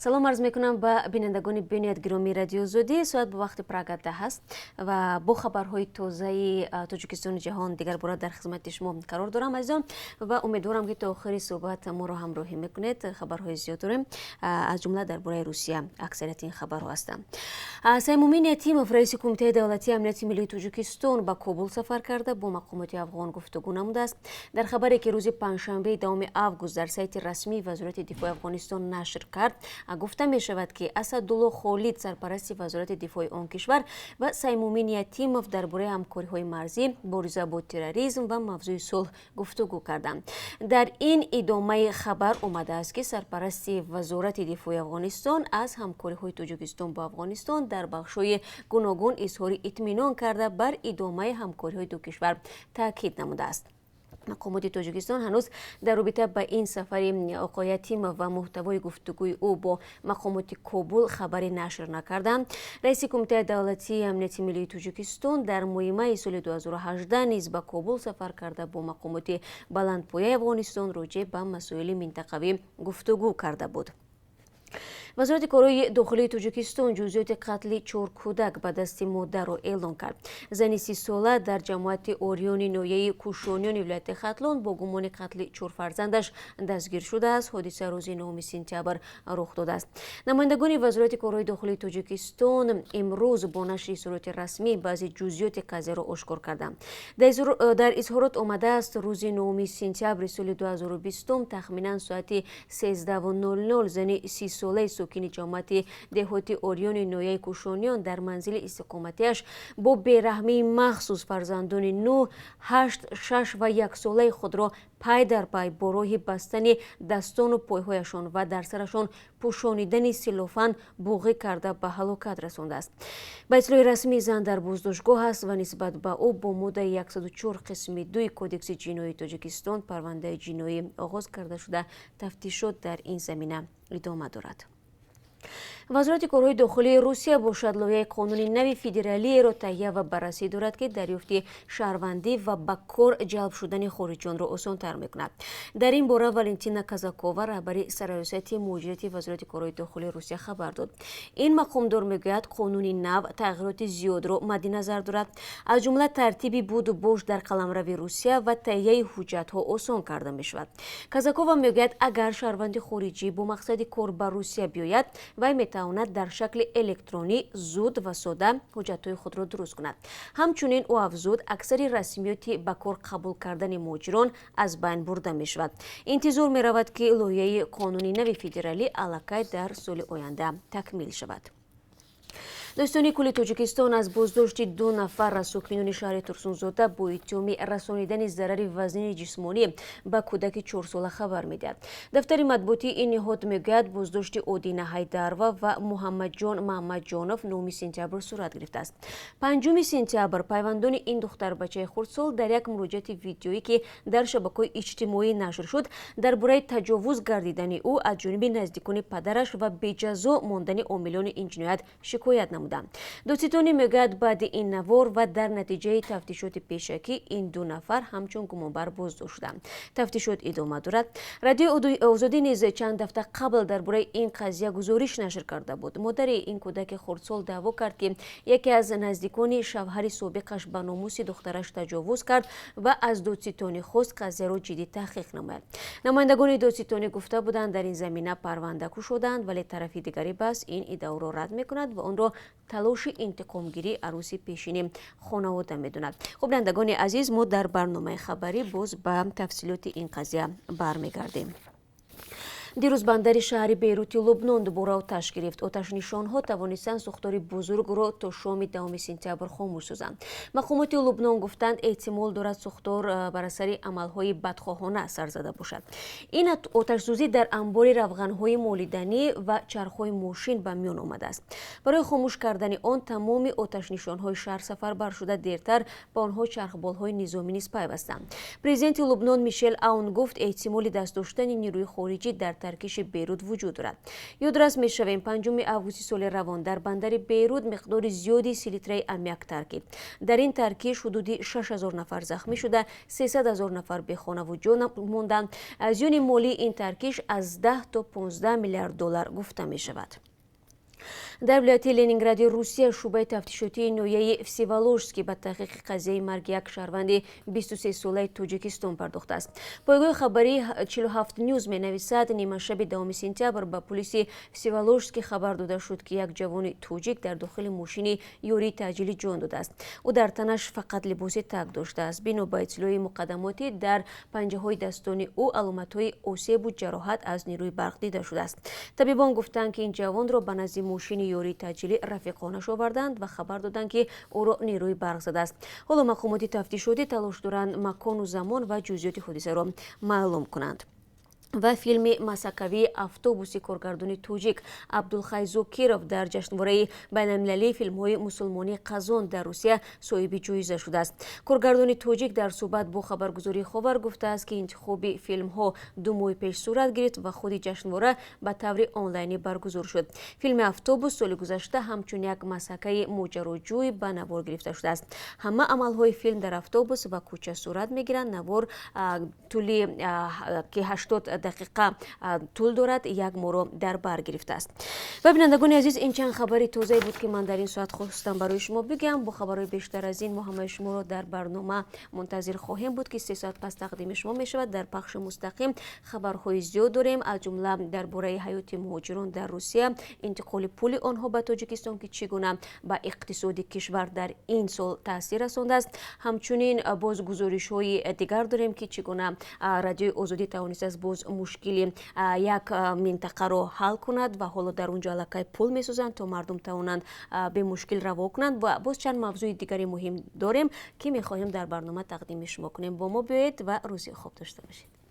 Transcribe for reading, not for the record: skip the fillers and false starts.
Салом арз мекунам ба бинандагони бениҳоят гиромии Радиои Озодӣ. Соат ба вақти Прага 10 аст ва бо хабарҳои тозаи Тоҷикистону ҷаҳон дигар бора дар хизмати шумо қарор дорам, азизон, ва умедворам, ки то охири суҳбат моро ҳамроҳӣ мекунед. Хабарҳои зиёд дорем, аз ҷумла дар бораи Русия аксарияти ин хабарҳо ҳастанд. Саймумин Ятимов, раиси Кумитаи давлатии амнияти миллии Тоҷикистон, ба Кобул сафар карда, бо мақомоти афғон гуфтугӯ намудааст. Дар хабаре, ки рӯзи панҷшанбеи 10 август дар сайти расмии Вазорати дифои Афғонистон нашр кард, гуфта мешавад, ки Асадулло Холид, сарпарасти Вазорати дифои он кишвар, ва Саймумин Ятимов дар бораи ҳамкориҳои марзӣ, мубориза бо терроризм ва мавзӯи сулҳ гуфтугӯ карданд. Дар ин идомаи хабар омадааст, ки сарпарасти Вазорати дифои Афғонистон аз ҳамкориҳои Тоҷикистон бо Афғонистон дар бахшҳои гуногун изҳори итминон карда, бар идомаи ҳамкориҳои ду кишвар таъкид намудааст. Мақомоти Тоҷикистон ҳанӯз дар робита ба ин сафари оқои Ятимов ва муҳтавои гуфтугӯи ӯ бо мақомоти Кобул хабаре нашр накарданд. Раиси Кумитаи давлатии амнияти миллии Тоҷикистон дар моҳи майи соли 2018 низ ба Кобул сафар карда, бо мақомоти баландпояи Афғонистон роҷеъ ба масоили минтақавӣ гуфтугӯ карда буд. Вазорати корҳои дохилии Тоҷикистон ҷузъиёти қатли чор кӯдак ба дасти модарро эълон кард. Зани 30-сола дар ҷамоати Ориёни ноҳияи Кӯшониёни вилояти Хатлон бо гумони қатли чор фарзандаш дастгир шудааст. Ҳодиса рӯзи 9 сентябр рух додааст. Намояндагони Вазорати корҳои дохилии Тоҷикистон имрӯз бо нашри изҳороти расмӣ баъзе ҷузъиёти қазияро ошкор карданд. Дар изҳорот омадааст: рӯзи 9 сентябри соли 2020, тахминан соати 13:00, зани 30-солаи сокини ҷамоати деҳоти Ориёни ноҳияи Кӯшониён дар манзили истиқоматиаш бо бераҳмии махсус фарзандони 9, 8, 6 ва 1-солаи худро пай дар пай бо роҳи бастани дастону пойҳояшон ва дар сарашон пӯшонидани селофан буғӣ карда, ба ҳалокат расондааст. Ба иттилои расмӣ, зан дар боздоштгоҳ аст ва нисбат ба ӯ бо моддаи 104 қисми 2 Кодекси ҷиноии Тоҷикистон парвандаи ҷиноӣ оғоз карда шуда, тафтишот дар ин замина идома дорад. Вазорати корҳои дохилии Русия бошад, лоиҳаи қонуни нави федералиеро таҳия ва баррасӣ дорад, ки дарёфти шаҳрвандӣ ва ба кор ҷалб шудани хориҷиёнро осонтар мекунад. Дар ин бора Валентина Казакова, раҳбари Сарраёсати муҳоҷирати Вазорати корҳои дохилии Русия, хабар дод. Ин мақомдор мегӯяд, қонуни нав тағйироти зиёдро мадди назар дорад, аз ҷумла тартиби буду бош дар қаламрави Русия ва таҳияи ҳуҷҷатҳо осон карда мешавад. Казакова мегӯяд, агар шаҳрванди хориҷӣ бо мақсади кор ба Русия биёяд, вай метавонад дар шакли электронӣ зуд ва сода ҳуҷҷатҳои худро дуруст кунад. Ҳамчунин, ӯ афзуд, аксари расмиёти ба кор қабул кардани муҳоҷирон аз байн бурда мешавад. Интизор меравад, ки лоиҳаи қонуни нави федералӣ аллакай дар соли оянда такмил шавад. Додситонии кулли Тоҷикистон аз боздошти ду нафар аз сокинони шаҳри Турсунзода бо иттиҳоми расонидани зарари вазнини ҷисмонӣ ба кӯдаки 4-сола хабар медиҳад. Дафтари матбуотии ин ниҳод мегӯяд, боздошти Одина Ҳайдарова ва Муҳаммадҷон Маҳмадҷонов 9 сентябр сурат гирифтааст. 5 сентябр пайвандони ин духтарбачаи хурдсол дар як муроҷиати видеоӣ, ки дар шабакаҳои иҷтимоӣ нашр шуд, дар бораи таҷовуз гардидани ӯ аз ҷониби наздикони падараш ва беҷазо мондани омилони ин ҷиноят шикоят намуданд. Додситонӣ мегӯяд, баъди ин навор ва дар натиҷаи тафтишоти пешакӣ ин ду нафар ҳамчун гумонбар боздошт шуданд. Тафтишот идома дорад. Радиои Озодӣ низ чанд ҳафта қабл дар бораи ин қазия гузориш нашр карда буд. Модари ин кӯдаки хурдсол даъво кард, ки яке аз наздикони шавҳари собиқаш ба номуси духтараш таҷовуз кард ва аз додситонӣ хост қазияро ҷиддӣ таҳқиқ намояд. Намояндагони додситонӣ гуфта буданд, дар ин замина парванда кушодаанд, вале тарафи дигари баҳс ин иддаоро рад мекунад ва онро талоши интиқомгирии арӯси пешини хонавода медонад. Хуб, бинандагони азиз, мо дар барномаи хабарӣ боз ба тафсилоти ин қазия бармегардем. Дирӯз бандари шаҳри Бейрути Лубнон дубора оташ гирифт. Оташнишонҳо тавонистанд сӯхтори бузургро то шоми 10 сентябр хомӯш созанд. Мақомоти Лубнон гуфтанд, эҳтимол дорад сӯхтор бар асари амалҳои бадхоҳона сар зада бошад. Ин оташсӯзӣ дар анбори равғанҳои молиданӣ ва чархҳои мошин ба миён омадааст. Барои хомӯш кардани он тамоми оташнишонҳои шаҳр сафарбар шуда, дертар ба онҳо чархболҳои низомӣ низ пайвастанд. Президенти Лубнон Мишел Аун гуфт, эҳтимоли даст доштани нерӯи хориҷӣ дар Таркиши Бейрут вуҷуд дорад. Ёдрас мешавем, 5 августи соли равон дар бандари Бейрут миқдори зиёди селитраи аммиак таркид. Дар ин таркиш ҳудуди 6000 нафар захмӣ шуда, 300 ҳазор нафар бехонаву ҷо монданд. Зиёни молии ин таркиш аз 10 то 15 миллиард доллар гуфта мешавад. Дар вилояти Ленингради Русия шӯъбаи тафтишотии ноҳияи Всеволожский ба таҳқиқи қазияи марги як шаҳрванди 23-солаи Тоҷикистон пардохтааст. Пойгоҳи хабарии 47 Нюз менависад, нимашаби 10 сентябр ба пулиси Всеволожский хабар дода шуд, ки як ҷавони тоҷик дар дохили мошини ёрии таъҷилӣ ҷон додааст. Ӯ дар танаш фақат либоси так доштааст. Бино ба иттилои муқаддамотӣ, дар панҷаҳои дастони ӯ аломатҳои осебу ҷароҳат аз нерӯи барқ дида шудааст. Табибон гуфтанд, ки ин ҷавонро ба назди мошини ёрии таъҷилӣ рафиқонаш оварданд ва хабар доданд, ки ӯро нерӯи барқ задааст. Ҳоло мақомоти тафтишотӣ талош доранд макону замон ва ҷузъиёти ҳодисаро маълум кунанд. Ва филми масхакавии «Автобуси» коргардони тоҷик Абдулхай Зокиров дар ҷашнвораи байналмилалии филмҳои мусулмонии Қазон дар Русия соҳиби ҷоиза шудааст. Коргардони тоҷик дар суҳбат бо хабаргузории Ховар гуфтааст, ки интихоби филмҳо 2 моҳи пеш сурат гирифт ва худи ҷашнвора ба таври онлайнӣ баргузор шуд. Филми «Автобус» соли гузашта ҳамчун як масхакаи моҷароҷӯй ба навор гирифта шудааст. Ҳама амалҳои филм дар автобус ва кӯча сурат мегиранд. Навор тӯли ки 80 дақиқа тӯл дорад, як моҳро дар бар гирифтааст. Ва, бинандагони азиз, ин чанд хабари тозае буд, ки ман дар ин соат хостам барои шумо бигӯям. Бо хабарҳои бештар аз ин мо ҳамаи шуморо дар барнома мунтазир хоҳем буд, ки 3 соат пас тақдими шумо мешавад. Дар пахши мустақим хабарҳои зиёд дорем, аз ҷумла дар бораи ҳаёти муҳоҷирон дар Русия, интиқоли пули онҳо ба Тоҷикистон, ки чӣ гуна ба иқтисоди кишвар дар ин сол таъсир расондааст. Ҳамчунин боз гузоришҳои дигар дорем, ки чӣ гуна Радиои Озодӣ тавонистааст боз мушкили як минтақаро ҳал кунад ва ҳоло дар он ҷо аллакай пул месозанд, то мардум тавонанд бемушкил раво кунанд. Ва боз чанд мавзӯи дигари муҳим дорем, ки мехоҳем дар барнома тақдими шумо кунем. Бо мо биёед ва рӯзи хуб дошта бошед.